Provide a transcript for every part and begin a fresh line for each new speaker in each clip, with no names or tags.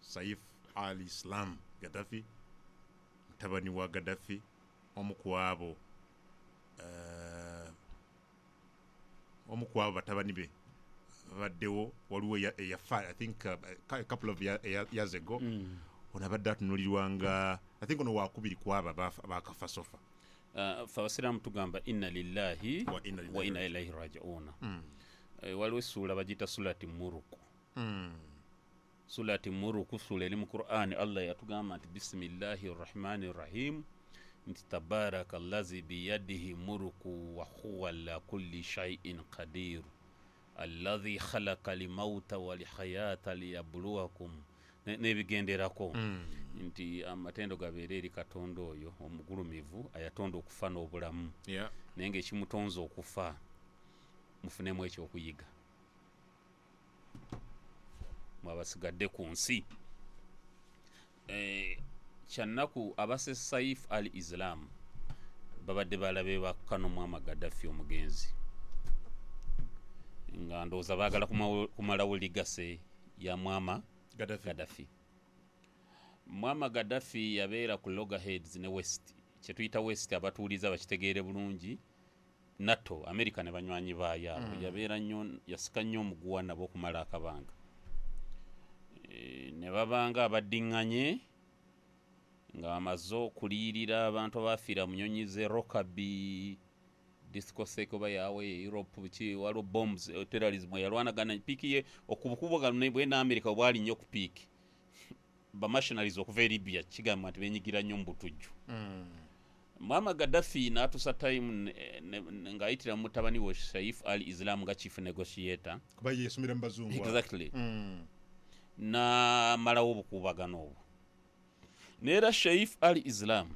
Saif Al Islam Gaddafi, mutabani wa Gaddafi, omu ku abo omu ku abo batabani be babaddewo. Waliwo eyafa, I think, a couple of years ago. Ono abadde atunulirwa nga, I think, ono wakubiri ku abo abakafa so far.
Fe abasiraamu tugamba inna lillahi
wa inna
wa inna ilaihi rajiuna. Waliwo essuula bagiyita Surati Muruku. Surati Muruku ssuula eri mu Quran. Allah yatugamba nti bisimillahi rrahmani rrahim, nti tabaraka llazi biyadihi muruku wa huwa ala kulli shaiin qadiru alladhi khalaqa limauta walihayata liyabluwakum, n'ebigenderako, nti amatendo gabeere eri Katonda oyo omugulumivu ayatonda okufa n'obulamu, naye ngaekimutonza okufa mufunemu ekyokuyiga mwabasigadde ku nsi. Kyannaku abase Saif Al Islam babadde balabe ba Kano Mwama Gaddafi omugenzi, nga ndowooza baagala kumalawo legacy ya Mwama
Gaddafi.
Gaddafi. Mwama Gaddafi yabeera ku loggerheads ne West, kyetuyita West, abatuuliza bakitegeere bulungi, NATO, America ne banywanyi baayo abo. Yabeera nnyo, yasika nnyo omuguwa nabo okumala akabanga. Ne babanga abaddiŋŋanye nga bamaze okuliyirira abantu abafiira mu nyonyi ze Lockerbie discotheque oba yawe Europe biki, waliwo bombs, terrorism yalwanagana peak ye okubukubagano bwe ne America bwali nnyo ku peak. Ba mercenaries okuva e Libya kigambibwa nti benyigira nnyo mu butujju. Mwama Gaddafi n'atuusa time ng'ayitira mu mutabani we Saif Al Islam nga chief negotiator.
Kuba yesomera mu bazungu abo.
Exactly. N'amalawo obukuubagano obwo. Neera Sheif Al Islam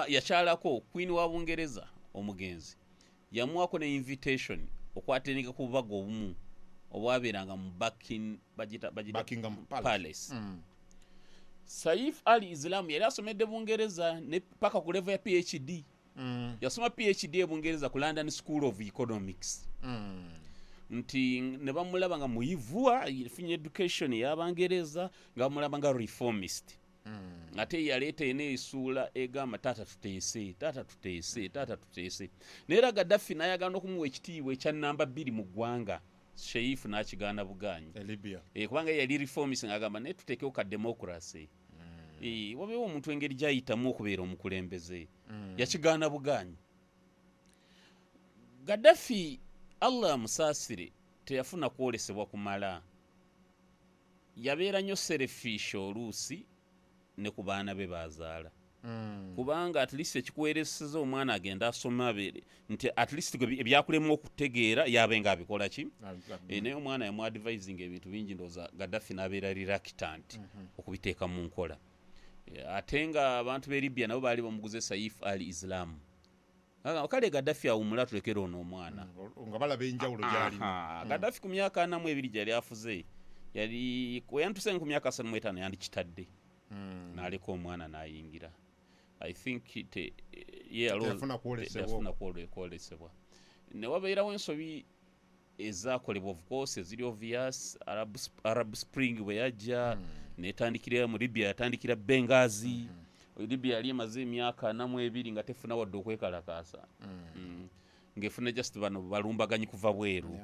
yakyalako queen wa Bungereza omugenzi, yamuwako ne invitation okwatenika ku bubaga obumu obwabeeranga mu bagiyita
Buckingham Palace.
Palace. Saif Al Islam yali asomedde Bungereza ne paka ku level ya PhD. Yasoma PhD e Bungereza ku London School of Economics. Nti ne bamulaba nga muyivu, afunye education y'Abangereza, nga bamulaba nga reformist. Ate yaleeta ena esuula egamba taata tuteese, taata tuteese, taata tuteese. Naye era Gaddafi n'ayagala n'okumuwa ekitiibwa ekya namba 2 mu ggwanga, Sheif n'akigaana bugaanyi.
E Libya.
Kubanga ye yali reformist, ng'agamba naye tuteekewo ka democracy. Wabeewo omuntu engeri gy'ayitamu okubeera omukulembeze. Yakigaana bugaanyi. Gaddafi, Allah amusaasire, teyafuna kwolesebwa kumala. Yabeera nnyo selfish oluusi ne ku baana be bazaala. Kubanga at least ekikuweereseza omwana agenda asome abeere nti at least gwe ebyakulemu okutegeera yabe nga abikola ki? Naye omwana yamu advising ebintu bingi, ndowooza Gaddafi n'abeera reluctant okubiteeka mu nkola. Ate nga abantu b'e Libya nabo baali bamuguze Saif Al Islam. Kale Gaddafi awummula tulekere ono omwana.
Nga balaba enjawulo gy'alina.
Gaddafi ku myaka 42 gyali afuze, yali weyantuse ku myaka 35 yandikitadde. N'aleka omwana n'ayingira. I think ye
Teyafuna kwolesebwa.
Teyafuna kwolesebwa. Ne wabeerawo ensobi ezaakolebwa, of course eziri obvious. Arab Spring bwe yajja, netandikira mu Libya, yatandikira Benghazi. Libya yali emaze emyaka 42 nga tefuna wadde okwekalakaasa. Ng'efuna just bano balumbaganyi kuva bweru.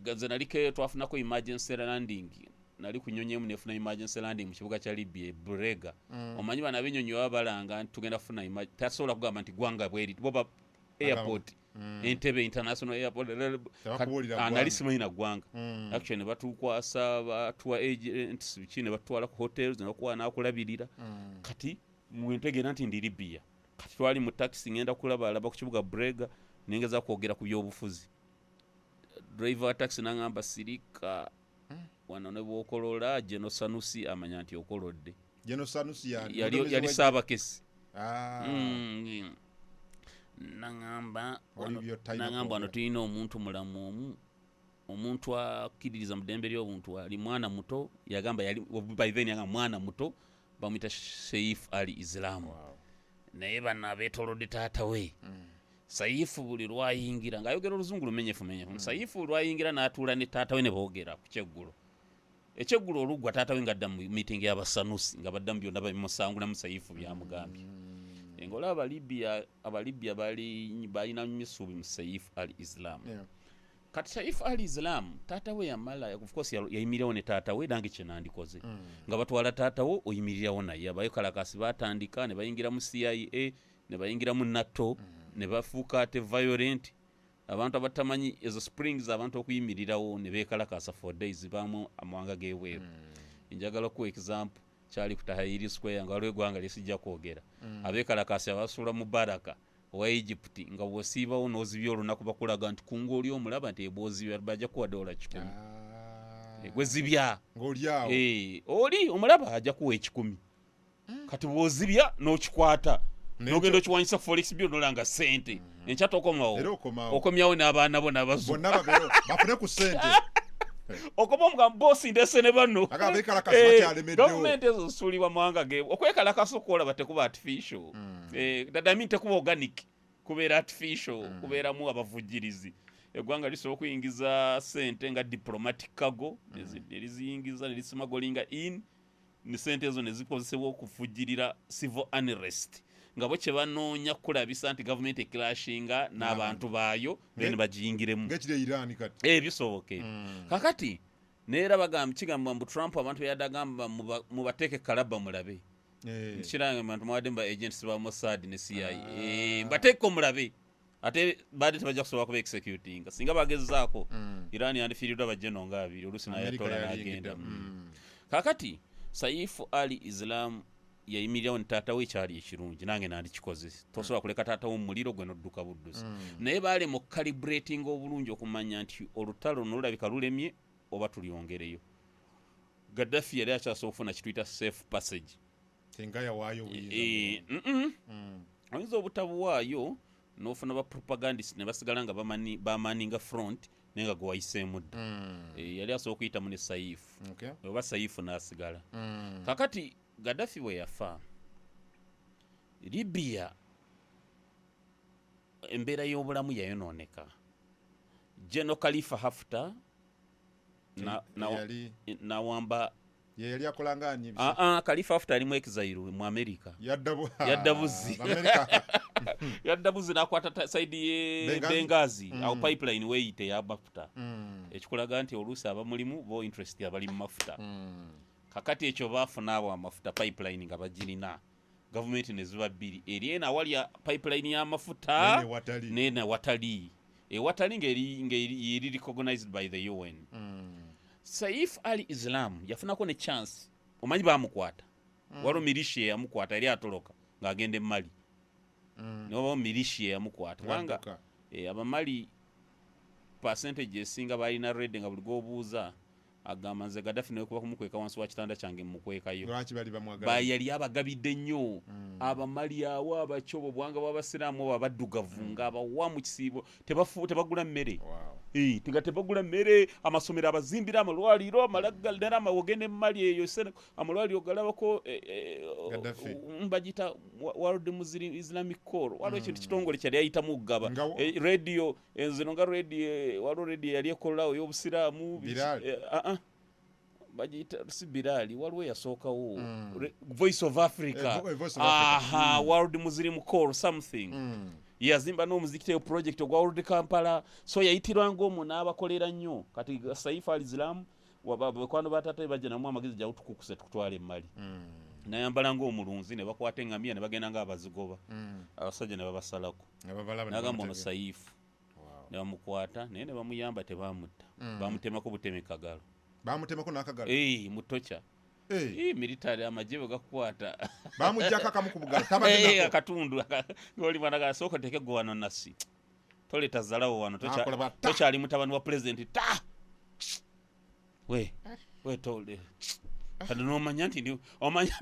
Gaza naliko twafunako emergency landing, nali ku nnyonyi emu nefuna emergency landing mu kibuga kya Libya e Brega. Omanyi bano ab'ennyonyi baba balanga nti tugenda kufuna tasobola kugamba nti ggwanga bweri bo ba airport. Entebbe International Airport.
Tebakubuulira
nali
ggwanga.
Simanyi na ggwanga. Actually ne batukwasa, batuwa agents biki, ne batutwala ku hotels ne bakuwa n'akulabirira. Kati mwentegeera nti ndi Libya. Kati twali mu taxi ngenda kulaba alaba ku kibuga Brega, nengeza kwogera ku byobufuzi. Driver wa taxi n'aŋŋamba sirika, wano ne bw'okolola General Sanusi amanya nti okolodde.
General Sanusi
Yali Ssaabakesi.
Wali by'otalina
Naŋŋamba wano
kwogera.
Tulina omuntu mulamu omu, omuntu akkiririza mu ddembe ly'obuntu, ali mwana muto, yagamba yali by then yagamba mwana muto bamuyita Saif Ali Islam. Naye bano abeetoolodde taata we. Saifu buli lwayingira ng'ayogera oluzungu lumenyefu menyefu. Saifu lwayingira n'atuula ne taata we ne boogera ku kyeggulo. Ekyeggulo oluggwa taata we ngadda mu meeting y'abasanusi, nga baddamu byonna babimusangulamu Saifu byamugambye. Ng'olaba Abalibya balina nnyo essuubi mu Saif al Islam. Kati Saif al Islam taata we yamala, of course yayimirirawo ne taata we. Nange kye nandikoze, nga batwala taata wo oyimirirawo naye. Abayekalakasi batandika ne bayingira mu CIA, ne bayingira mu NATO, ne bafuuka ate violent. Abantu abatamanyi ezo springs, abantu okuyimirirawo ne beekalakasa for days, bamu amawanga g'ebweru. Njagala okuwa example, kyali ku Tahrir Square, nga waliwo eggwanga lyesijja kwogera. Abeekalakasi abasuula mu baraka owa Egypt, nga bw'osiibawo n'ozibya olunaku, bakulaga nti kunga oli omulaba nti ebwozibya bajja kuwa $100. Gwe zibya.
Ng'oli awo.
Oli omulaba ajja kuwa 100. Kati bw'ozibya n'okikwata, n'ogenda okiwanyisa forex bureau, nolanga sente enkya tokomawo.
Era okomawo.
Okomyawo n'abaana bo n'abazzukulu.
Bonna babeerewo bafune ku ssente.
Okoma omugamba, bosi, ndese ne banno.
Aga abeekalakasi bakyalemeddewo.
Gavumenti ezo zisuulibwa mawanga ge. Okwekalakasa okwolaba tekuba artificial. I mean tekuba organic, kubeera artificial, kubeeramu abavujjirizi. Eggwanga lisobola okuyingiza sente nga diplomatic cargo, ne liziyingiza ne lismugglinga in, ne sente ezo ne zikozesebwa okuvujjirira civil unrest, nga bo kye banoonya kulabisa nti gavumenti eclashinga n'abantu baayo, then bagiyingiremu.
Ng'ekiri e Iran kati.
Bisoboka ebyo. Kakati neera bagamba, kigambwa mbu Trump abantu yadde agamba mubateeke kalaba mulabe. Nkiranga abantu mubadde muba agents ba Mossad ne CIA. Mbateeke mulabe, ate badde tebajja kusobola kuba executinga. Singa bagezaako, Iran yandifiiriddwa bajeno nga abiri oluusi.
America
n'ayatola
yaliyingidde.
n'agenda. Kakati Saifu Ali Islam yayimirirawo ne taata we, ekyali ekirungi, nange nandikikoze. Tosobola kuleka taata wo mu muliro gwe n'odduka buddusi. Naye baalema okucalibratinga obulungi okumanya nti olutalo nolulabika lulemye oba tulyongereyo. Gaddafi yali akyasobola okufuna kituyita safe passage.
Singa yawaayo obuyinza.
Oyinza obutabuwaayo n'ofuna ba propagandist ne basigala nga bamaninga front, naye nga gwe wayiseemu dda. Yali asobola okuyitamu ne Saifu, oba Saifu n'asigala. Kakati Gaddafi bwe yafa, Libya embeera y'obulamu yayonooneka. General Khalifa Haftar nawamba.
Ye yali akola nga ani?
Khalifa Haftar ali mu exile mu America.
Yadda
Yadda buzzi.
America.
Yadda buzzi n'akwata side ye
Benghazi.
Benghazi. Awo pipeline weeyita ey'amafuta, ekikulaga nti oluusi abamulimu bo interest abali mu mafuta. Kakati ekyo baafuna abo amafuta, pipeline nga bagirina, gavumenti ne ziba bbiri, eri eno awali pipeline y'amafuta
Nene watali.
Nene watali, ewatali ng'eri recognized by the UN. Saif Ali Islam yafunako ne chance, omanyi bamukwata. Waliwo militia yamukwata, yali atoloka ng'agenda e Mali. Newabawo militia yamukwata kubanga
Ng'adduka.
Abamali percentage esinga balina red, nga buli gwobuuza agamba, nze Gaddafi naye kuba kumukweka wansi wa kitanda kyange mukwekayo.
Lwaki bali bamwagala?
Bayali abagabidde nnyo Abamali awo, abakyobo, obwanga bw'abasiraamu obo abaddugavu, ng'abawa mu kisiibo tebagula mmere. Nga tebagula mmere, amasomero abazimbira, amalwaliro amalagala, ogenda emmali eyo amalwaliro galabako.
Gaddafi.
Bagiyita World Muslim Islamic Call, waliwo ekintu kitongole kyali ayitamu okugaba.
Nga
Radio enzino nga radio, waliwo radio yali ekolawo ey'obusiraamu.
Bilal.
Bagiyita si Bilali, waliwo eyasookawo. Voice of Africa.
Voice of Africa.
Aha, World Muslim Call something. Yazimba n'omuzikiti eyo project ogwa World Kampala, so yayitirwanga omwo n'abakolera nnyo. Kati Saifu Al Islam bakwano batata bajja namu amagezi, jawo tukukuse tukutwala emmali. Nayambala ng'omulunzi, ne bakwata eŋŋamiya ne bagenda ng'abazigoba. Abasajja ne babasalako.
Ne babalaba ne
Nagamba ono
bamutegera.
Saifu. Ne bamukwata, naye ne bamuyamba, tebamutta. Bamutemako buteme kagalo.
Bamutemako n'akagalo?
Mutocha. Military, amagye bwe gakukwata.
Bamuggyako akamu ku bugalo, tabadde nako.
Akatundu ng'oli mwana gasooka oteeke gwe wano nasi toleeta zalawo wano.
Akola bwa ta.
Tokyali mutabani wa pulezidenti ta we wetole kati nomanya nti omanya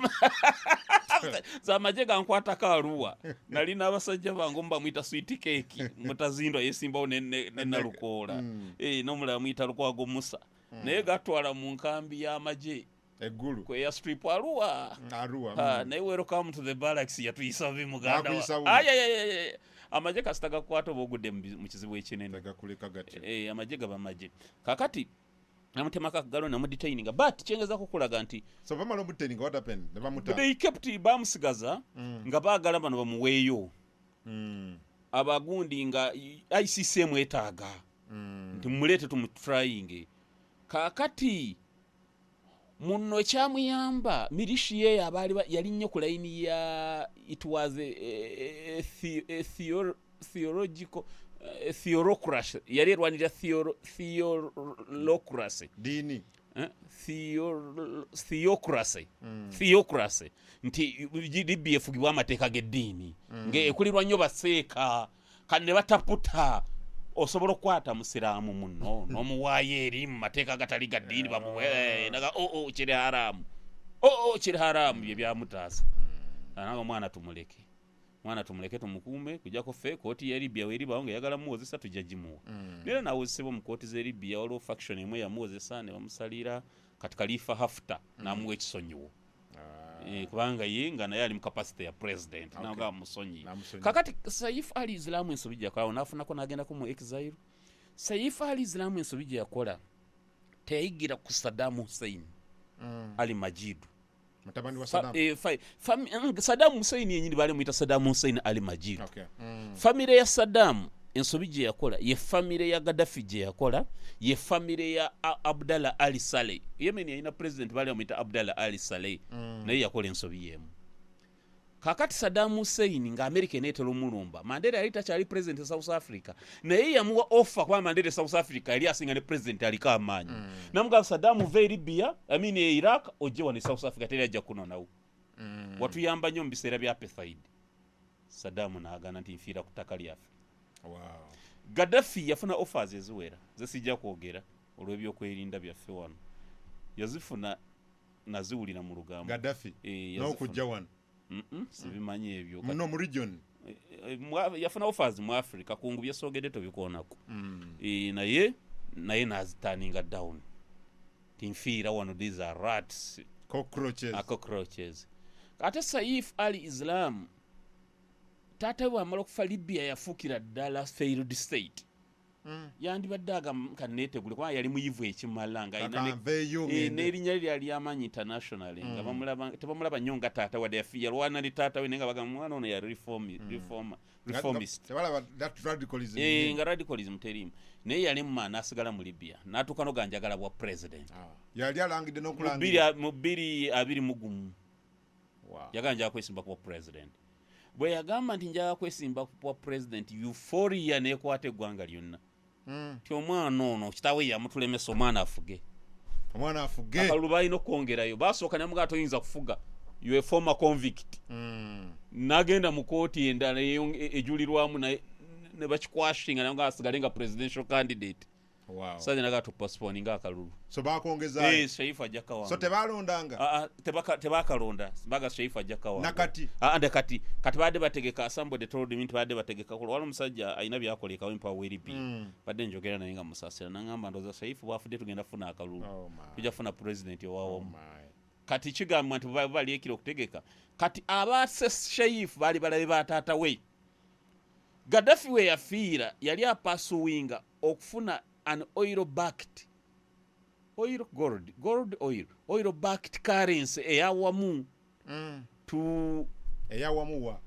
zamagye gankwatako aluwa. Nali n'abasajja bange omu bamwyita Sweet Cake Mutazindwa, yesimbawo ne Nalukoola. N'omulala muyita Lukwago Musa, naye gatwala mu nkambi y'amagye
eggulu
kweya strip Aruwa.
Aruwa.
Naye welcome to the barracks, yatuyisa bubi muganda.
Bakuyisa bubi.
Ay, ay, ay, ay, ay. Amagye kasita gakukwata oba ogudde mu kizibu ekinene.
Tegakuleka gatyo.
Amagye gaba magye. Kakati Namutemako akagalo, namudetaininga, but kyengezako okulaga nti
So bamala omudetaininga, what happened? Ne bamuta?
They kept, bamusigaza nga baagala bano bamuweeyo abagundi nga ICC emwetaaga nti mumuleete tumutryinge. Kaakati muno ekyamuyamba, militia eyo abaali yali nnyo ku layini ya, it was a theological theocracy, yali erwanirira theocracy.
Diini.
Eh, theocracy, theocracy nti Libya efugibwa amateeka g'eddiini nga ekulirwa nnyo baseeka. Kati ne bataputa, osobola okukwata musiraamu muno n'omuwaayo eri mu mateeka agatali ga ddiini, bamuwe naga oo kiri haramu, oo kiri haramu. Bye byamutaasa. Ananga omwana tumuleke, mwana tumuleke, tumukuume kujjako ffe kooti ya Libya weribawo nga eyagala muwozesa tujja gimuwa. Era nawozesebwa mu kooti z'e Libya, waliwo faction emu eyamuwozesa ne bamusalira. Kati Khalifa Haftar n'amuwa ekisonyiwo. Kubanga ye nga naye ali mu capacity ya president. Naga musonyi.
Namusonyiwa.
Kakati Saif Ali Islamu ensobi gye yakola, n'afunako n'agendako mu exile. Saif Ali Islamu ensobi gye yakola, teyayigira ku Saddam Hussein Ali Majidu.
Mutabani wa Saddam.
Saddam Hussein yenyini baali muyita Saddam Hussein Ali Majidu. Famire ya Saddam ensobi gye yakola ye famire ya Gaddafi gye yakola ye famire ya Abdallah Ali Saleh. Yemen yalina president baali bamuyita Abdallah Ali Saleh, naye yakola ensobi yemu. Kakati Saddam Hussein nga America eneetera omulumba, Mandela yali takyali president e South Africa, naye yamuwa offer, kuba Mandela e South Africa yali asinga ne president aliko amaanyi. Namugamba, "Saddam, uva e Libya, I mean e Iraq, ojje wano e South Africa, teri ajja kunonawo. Watuyamba nnyo mu biseera bya apartheid." Saddam n'agaana nti nfiira ku ttaka lyaffe. Gaddafi yafuna offers eziwera zesijja kwogera olw'ebyokwerinda byaffe wano. Yazifuna, naziwulira mu lugambo.
Gaddafi?
Yazifuna.
N'okujja wano?
Sibimanyi ebyo.
Muno mu region?
Yafuna offers mu Africa kungu, byesogedde tobikoonako. Naye naziturninga down tinfiira wano, these are rats.
Cockroaches.
Cockroaches. Ate Saif Ali Islam, taata we bwamala okufa, Libya yafuukira ddala failed state. Yandibadde agamba kaneetegule, kubanga yali muyivu ekimala nga alina
Kakanveeyo ngende.
N'erinnya lye lyali amaanyi internationally, nga tebamulaba nnyo nga taata, wadde yalwana ne taata we, naye nga bagamba mwana ono yali reformist.
Tebalaba that radicalism.
Nga radicalism terimu, naye yali muma n'asigala mu Libya n'atuuka noga njagala bwa president.
Ah. Yali alangidde
Mu
n'okulangira.
Mu 2021. Yagamba njagala kwesimba kuba president. Bwe yagamba nti njagala kwesimba kuba president, euphoria nekwata eggwanga lyonna ti omwana ono kitaawe yamutulemesa, omwana afuge.
Omwana afuge.
Akalulu balina okwongerayo. Basooka namugaa toyinza kufuga, you a former convict. Nagenda mu kooti endala ejulirwamu naye ne bakiquashinga, naye asigale nga presidential candidate. Saja naga tupostponinga akalulu.
So bakongezayo?
Shaifu ajja kawanga.
So tebalondanga?
Ah, ah, tebakalonda, baga Shaifu ajja kawanga.
Nakati?
Ah, ande kati badde bategeka, somebody told me nti badde bategeka kulo wali omusajja alina byakola ekawempa weribi. Badde njogera naye nga musasira, nangamba ndoza Shaifu bwafudde tugenda kufuna akalulu.
Oh my.
Tujja kufuna president owawomu.
Oh my.
Kati kigambwa nti baliekira okutegeka. Kati abasse Shaifu baali balabe ba taata we. Gaddafi we yafiira yali apursuinga okufuna an oil backed, oil, gold, gold, oil, oil backed currency eyawamu to
Eyawamuwa?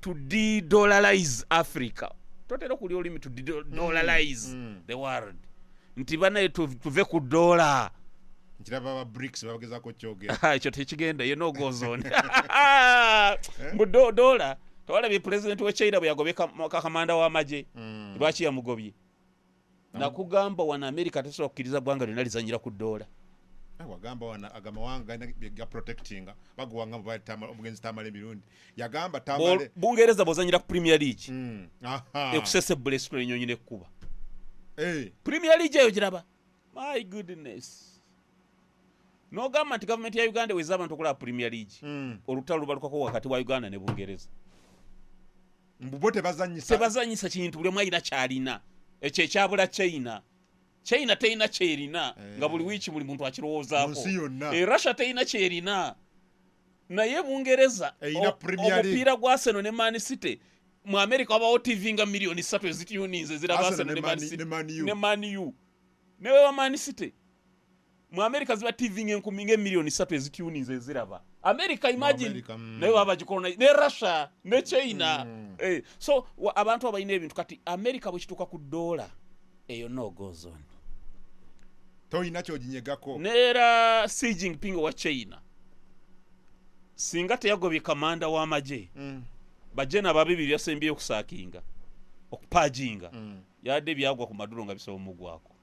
To de-dollarize Africa. Totera okulya olulimi, to de-dollarize the world, nti banaye tuve ku dola.
Nkiraba ba BRICS bagezaako kyogera.
Ekyo tekigenda, ye no goes on mbu dola. Tewalabye president we China bwe yagobye kakamanda w'amagye? Lwaki yamugobye? Nakugamba wano America tesobola kukkiriza ggwanga lyonna lizanyira ku dola.
Wagamba wana agamawanga galina bye ga protectinga, baguwanga omugenzi Tamale emirundi yagamba Tamale.
Bungereza bw'ozanyira ku Premier League,
Aha.
ekusesebula esitula enyonyi nekkuba. Premier League eyo giraba, my goodness, n'ogamba nti gavumenti ya Uganda eweza abantu okulaba Premier League. Olutalo lubalukako wakati wa Uganda ne Bungereza.
Mbu bo tebazanyisa.
Tebazanyisa kintu, buli omu alina kyalina. Ekyo ekyabula China, China terina kyerina. Nga buli wiiki buli muntu akirowoozaako.
Mu nsi yonna.
Russia terina kyerina, naye Bungereza
Erina Premier League.
Omupiira gwa Arsenal ne Man City mu America wabawo TV nga miliyoni 3 ezituninze ziraba
Arsenal
Arsenal
ne
ne Man
Man
City.
Ne Man U.
Ne Man U, ne wewa Man City. Mu America ziba TV ng'enkumi ng'emiliyoni 3 ezituninze eziraba America, imagine.
America.
Naye baba bagikolonize ne Russia ne China. So abantu abalina ebintu kati America bwe kituuka ku dola eyo, no go zone.
Toyina kyoginyegako.
Neera Xi Jinping owa China singa teyagobye kamanda w'amagye, bajena babibiri byasembyeyo okusaakinga okupajinga, yadde byagwa ku Maduro nga bisobola omugwako.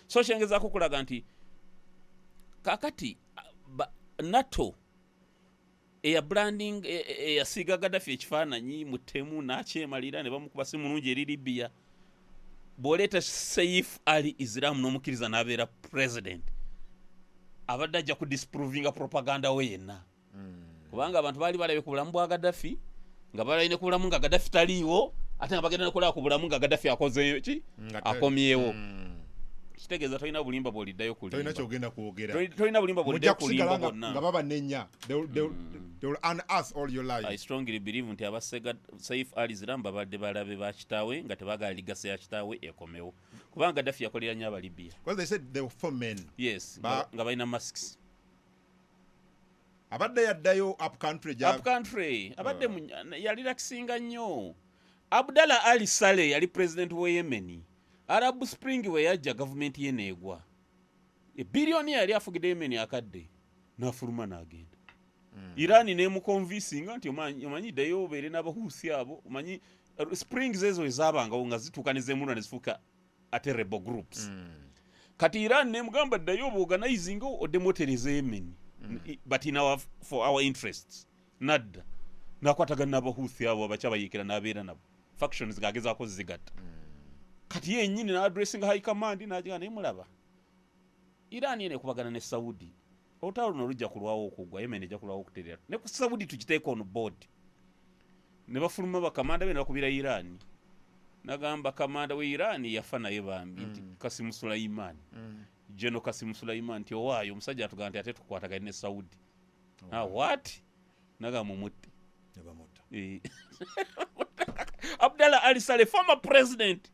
So kyengezaako okulaga nti kakati NATO eya branding eyasiiga Gaddafi ekifaananyi mutemu n'akyemalira ne bamukuba si mulungi eri Libya, bw'oleeta Saif Ali Islam n'omukkiriza n'abeera president, abadde ajja ku disprovinga propaganda we yenna, kubanga abantu baali balabye ku bulamu bwa Gaddafi nga balabye ne ku bulamu nga Gaddafi taliiwo, ate nga bagenda nekulaba ku bulamu nga Gaddafi akoze ki? Akomyewo. Kitegeeza tolina bulimba bw'oliddayo
Tolina
kulimba.
kyogenda kwogera.
Tolina bulimba
Mujja
bw'oliddayo
kusigala
kulimba
nga
bwonna.
nga babanenya. They will unearth all your
I
lies.
strongly believe nti abasega Saif Al Islam babadde balabe ba kitaawe nga tebaagala legacy ya kitaawe ekomewo, kubanga Gaddafi yakolera nnyo Abalibya.
Because they said there were four men.
Yes, nga balina masks.
Abadde yaddayo up country
Up country abadde yalirakisinga nnyo. Abdallah Ali Saleh yali president we Yemeni. Arab Spring we yajja, gavumenti ye neegwa, ebiriyoni yali afugidde Yemeni akadde n'afuluma n'agenda. Iran nemuconvincinga nti omanyi ddayo obeere n'abahuusi abo, omanyi springs ezo ezaabangawo nga zituuka nezemulwa ne zifuuka ate rebel groups. Kati Iran nemugamba ddayo oba organizing oddemu otereze Yemen, but for our interests. Nadda nakwatagana n'abahuusi abo abakyabayiikira n'abeera nabo, factions ng'agezaako zigatta. Kati ye yennyini n'addressinga high command n'agira naye mulaba Iran yene ekubagana ne Saudi, olutalo luno lujja kulwawo okuggwa, Yemen ejja kulwawo okuterera ne ku Saudi tukiteeka on board. Ne bafuluma bakamanda be ne bakubira Iran, nagamba kamanda we Iran yafa naye bambi nti Kasimu Sulaiman, General Kasimu Sulaiman, nti owaayo omusajja atugamba nti ate tukwatagane ne Saudi. Ah, what? Nagamba mumutte.
Ne bamutta.
Abdallah Ali Saleh, former president.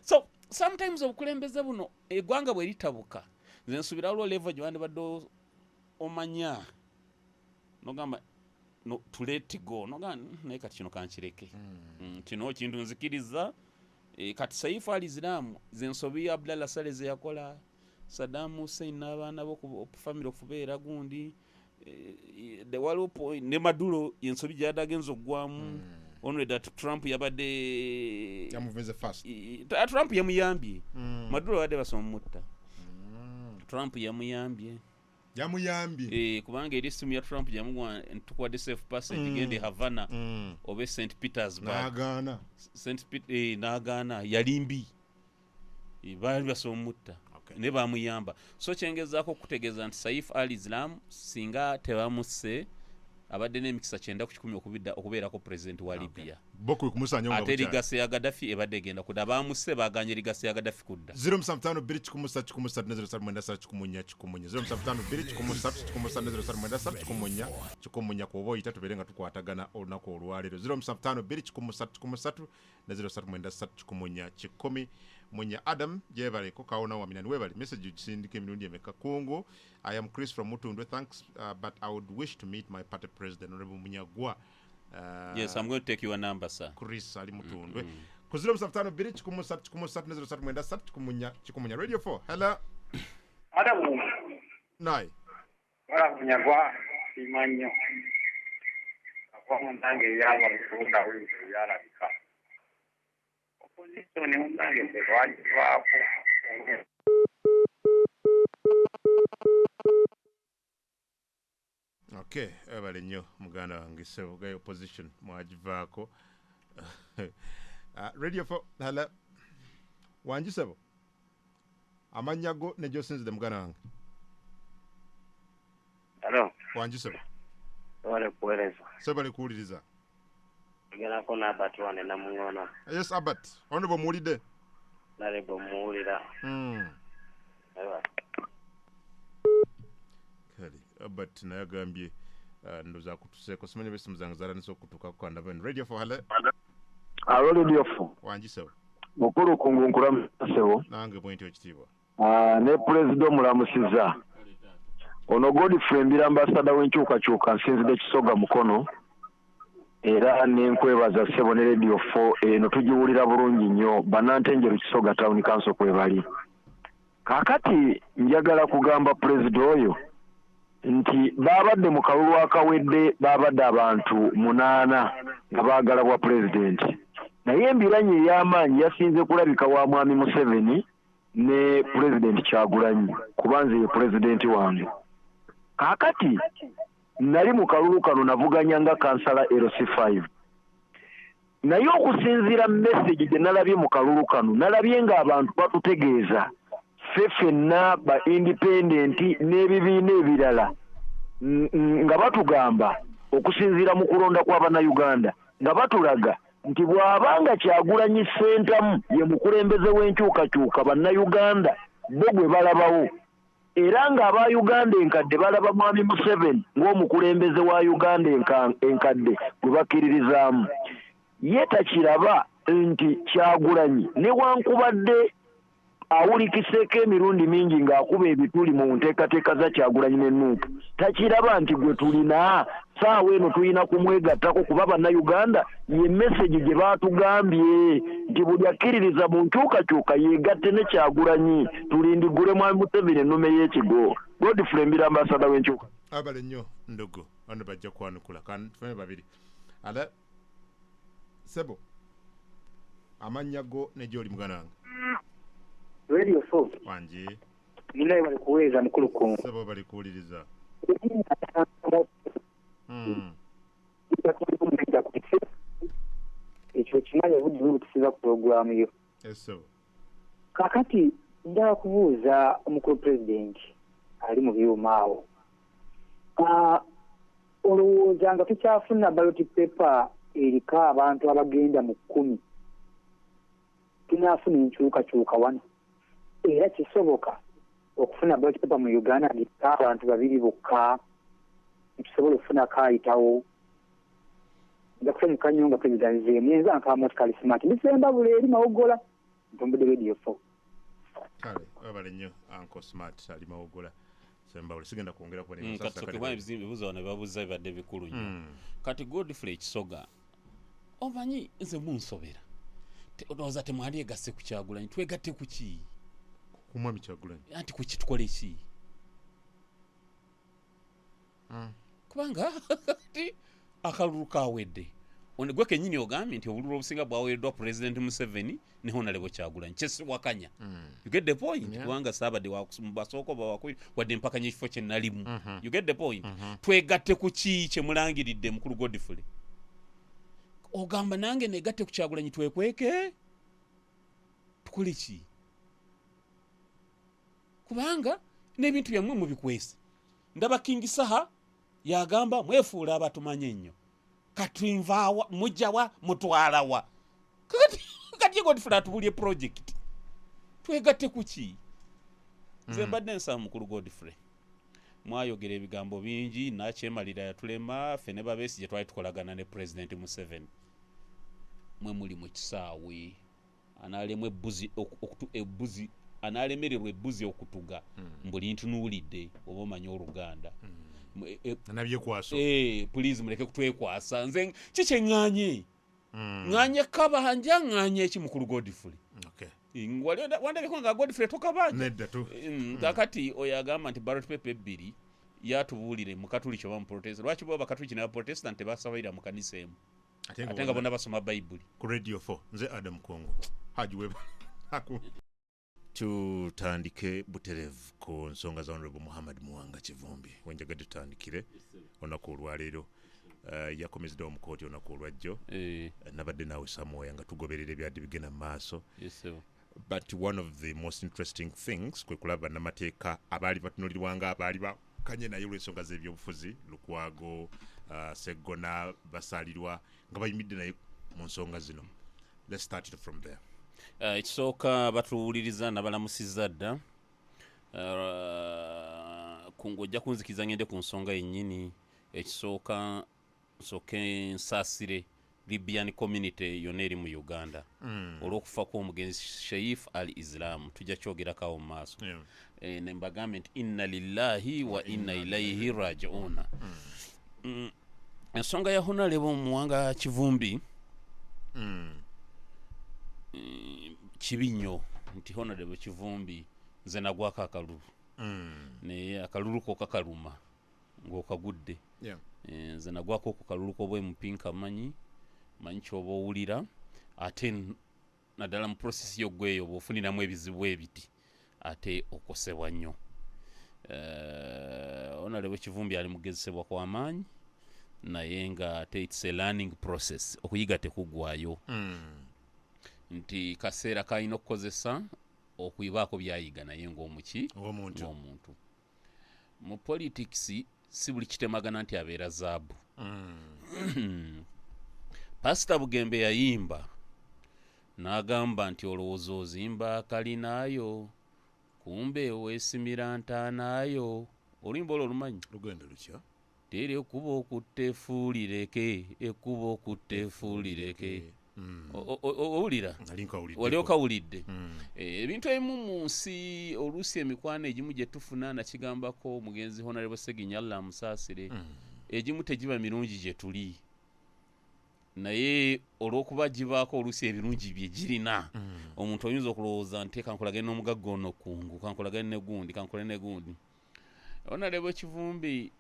So sometimes obukulembeze buno eggwanga bwe litabuka, nze nsuubira waliwo level gye bandibadde omanya nogamba no, to let go, nogamba, naye kati kino kankireke. Kino kintu nzikiriza." Kati Saifu Al Islam zensobi Abdallah Saleh ze yakola, Saddam Hussein n'abaana bo family okubeera gundi, waliwo ne Maduro ensobi gyadde agenza oggwamu, only that Trump yabadde
Yamuvinze fast.
Trump yamuyambye. Maduro babadde basoma mutta, Trump yamuyambye.
Yamuyambye.
Kubanga eri essimu ya Trump gyamugwa ntukuwadde safe passage, gende e Havana oba e St Petersburg.
N'agaana.
N'agaana, yali mbi. Baali basoma mutta. Ne bamuyamba. So kyengezaako okutegeeza nti Saif Al Islam singa tebamusse, abadde n'emikisa 90% okubeerako pulezidenti wa Libya.
Bo kwe kumusanyawo nga
Ate
bukyali.
Legacy ya Gaddafi ebadde egenda kudda, bamusse baganye legacy ya Gaddafi kudda.
075 2 1 1 3 0 9 3 1 4 075 2 1 3 0 9 3 1 4 kuoba oyita tubeere nga tukwatagana olunaku olwaleero. 075 2 1 3 0 9 3 1 4. Adam gyebaleko kawona waminani webale message gisindika emirundi emeka. Kungu, I am Chris from Mutundwe. Thanks, but I would wish to meet my party president, Honorable Munyagwa.
Yes, I'm going to take your number, sir.
Chris ali Mutundwe ku 075 2 1 3 0 9 3 1 4. Radio 4, hello.
Madamu.
Naye.
Wala Munyagwa, siima nnyo. Ava munange eyaba mutunda webyo byalabika. Opposition munange ffe twagivaako.
Okay, ebale nnyo muganda wange sebo. Opposition mwagivaako. Radio 4, hello. Wangi sebo, amannya go ne gyosinzidde muganda wange.
Hello.
Wangi sebo.
Wale kuweereza.
Sebo, kuwuliriza.
Ogerako n'Abat wane Namuŋono.
Yes, Abat, honorable muwulidde.
Nalebo muwulira. Ewa.
Kale Abat naye agambye, ndowooza akutuseeko, simanyi oba essimu zange zalandise okutuukako kandava. Radio 4, hello.
Alo, Radio 4.
Wangi sebo.
Mukulu Kungu, nkulamusebo.
Nange bwentyo, ekitiibwa.
Ne pulezida omulamusiza. Ono Godfrey Mbira, ambasada w'enkyukakyuka, nsinzidde Kisoga Mukono, era nenkwebaza ssebo ne Radio 4 eno tugiwulira bulungi nnyo. Bannantenjeru Kisoga Town Council kwebali. Kaakati njagala kugamba pulezida oyo nti babadde mu kalulu akawedde babadde abantu 8 nga baagala bwa pulezidenti, naye embiranye ey'amaanyi yasinze kulabika wa Mwami Museveni ne Pulezidenti Kyagulanyi, kuba nze ye pulezidenti wange. Kaakati nali mu kalulu kano navuganya nga kansala LC5, naye okusinziira message gye nalabye mu kalulu kano, nalabye ng'abantu batutegeeza ffe ffenna ba independent n'ebibiina ebirala, nga batugamba okusinziira mu kulonda kw'Abannayuganda, nga batulaga nti bw'abanga Kyagulanyi Ssentamu ye mukulembeze w'enkyukakyuka Bannayuganda bo gwe balabawo, era ng'aba Uganda enkadde balaba Mwami Museveni ng'omukulembeze wa Uganda enkadde gwe bakkiririzaamu. Ye takiraba nti Kyagulanyi newankubadde awulikiseeko emirundi mingi ng'akuba ebituli mu nteekateeka za Kyagulanyi ne Nuupu, takiraba nti gwe tulina saawa eno tulina kumwegattako, kuba Bannayuganda ye message gye baatugambye nti buli akkiririza mu nkyukakyuka yeegatte ne Kyagulanyi, tulindigule Mwami Museveni ennume y'ekigo. Godfrey Mbira, ambasada w'enkyuka.
Abale nnyo ndogo bano bajja kwanukula tufune babiri. Ala sebo, amannya go ne gy'oli muganda wange.
Radio 4.
Wanje.
Ninaye bali kuweereza mukulu Kongo.
Sebo, bali kuwuliriza.
Ekyo kimanyi obudde butusiza ku pulogulaamu yo.
Esebo.
Kaakati njagala kubuuza omukulu pulezidenti ali mu byuma awo. Olowooza nga tukyafuna ballot paper eriko abantu abagenda mu 10, tunaafuna enkyukakyuka wano? Era kisoboka okufuna ballot paper mu Uganda ng'eriko abantu 2 bokka, tusobola okufuna kaayitawo? Nja kusanyuka nnyo nga pulezidenti nzeemu nyenza nka Motikali Smart ndisembabula eri Mawogola, ntumbudde Radio 4.
Kale wabale nnyo Uncle Smart ali Mawogola Sembabule, sigenda kwongera kuba
Kati soke ebibuuzo wano babuuza bibadde bikulu nnyo. Kati Godfrey Kisoga, omanyi nze munsobera, olowooza temwali egasse ku Kyagulanyi, twegatte ku ki?
Ku Mwami Kyagulanyi.
Anti ku ki, tukole ki? Kubanga kati akalulu kawedde, ono gwe kennyini ogambye nti obululu obusinga bwaweereddwa Pulezidenti Museveni ne Honorable Kyagulanyi, kyesiwakanya. You get the point? Kubanga saabadde basooka oba wakubiri, wadde empakanya ekifo kye nalimu. You get the point? Twegatte ku ki kye mulangiridde mukulu Godfrey? Ogamba nange negatte ku Kyagulanyi twekweke, tukole ki? Kubanga n'ebintu byammwe mubikwese. Ndaba King Saha yagamba mwefuula abatumanye ennyo, kati nvaawa mujjawa mutwalawa. Kati Godfrey atubulye project, twegatte ku ki? Nze mbadde nsaba mukulu Godfrey, mwayogera ebigambo bingi, nakyemalira yatulema ffe ne Babesigye twali tukolagana ne Pulezidenti Museveni. Mwe muli mu kisaawe, anaalemwa ebbuzi ebbuzi anaalemererwa ebbuzi okutuga, mbuli ntunuulidde oba omanyi Oluganda.
Nabyekwaso.
Please muleke kutwekwasa. Nze ki kye ŋŋaanye? Ŋŋaanye kabanja, ŋŋaanye eki mukulu Godfrey? Wali wandabeko nga Godfrey tokabanja?
Nedda tu.
Kakati oyo agamba nti ballot paper 2 yatubuulire mu Katoliki oba mu Protestant. Lwaki bo Abakatoliki n'Abaprotestant tebasabalira mu kanisa emu?
Ate nga
Ate nga bonna basoma Bayibuli.
Ku Radio 4 nze Adam Kongo. Haji Weba. Tutandike butereevu ku nsonga za Honorable Muhammad Muwanga Kivumbi. Wenjagadde tutandikire olunaku olwaleero. Yakomezeddwa mu kkooti olunaku olwajjo. Nabadde naawe Samoya nga tugoberera ebyadde bigenda mu maaso. But one of the most interesting things kwe kulaba bannamateeka abaali batunulirwanga abaali bakanye naye olw'ensonga z'ebyobufuzi, Lukwago, Seggona, Basalirwa, nga bayimiridde naye mu nsonga zino. Let's start it from there.
Ekisooka batuwuliriza nabalamusizza dda. Ng'ojja kunzikiriza ngende ku nsonga yennyini. Ekisooka nsooke nsaasire Libyan community yonna eri mu Uganda olw'okufa kw'omugenzi Sheif Al Islam. Tujja kyogerako awo mu maaso. Ne mbagambe nti inna lillahi wa inna ilaihi rajiuna. Ensonga ya Honorable Muwanga Kivumbi, kibi nnyo nti Honorable Kivumbi nze nagwako akalulu, naye akalulu ko kakaluma ng'okagudde. Nze nagwako ku kalulu k'obwa MP, nkamanyi, manyi kyoba owulira, ate naddala mu process y'oggweyo bw'ofuniramu ebizibu ebiti ate okosebwa nnyo. Honorable Kivumbi ali mugezesebwa kw'amaanyi, naye nga ate it's a learning process, okuyiga tekuggwayo, nti kaseera kalina okukozesa okuyibaako byayiga, naye ng'omuki?
Ng'omuntu.
Ng'omuntu. Mu politics si buli kitemagana nti abeera zaabu. Pasita Bugembe yayimba n'agamba nti olowooza ozimba kalinaayo, kumbe weesimira ntaanaayo. Oluyimba olwo olumanyi?
Lugendo lutya?
Teri ekkuba okutta efuulireke, ekkuba okutta efuulireke. Owulira?
Nali nkawuliddeko.
Wali okawulidde? Ebintu ebimu mu nsi, oluusi emikwano egimu gye tufuna, nakigambako omugenzi Honorable Seginya, Allah amusaasire, egimu tegiba mirungi gye tuli, naye olw'okuba gibaako oluusi ebirungi bye girina, omuntu oyinza okulowooza nti kankolagane n'omugagga ono kungu, kankolagane ne gundi, kankolagane ne gundi. Honorable Kivumbi,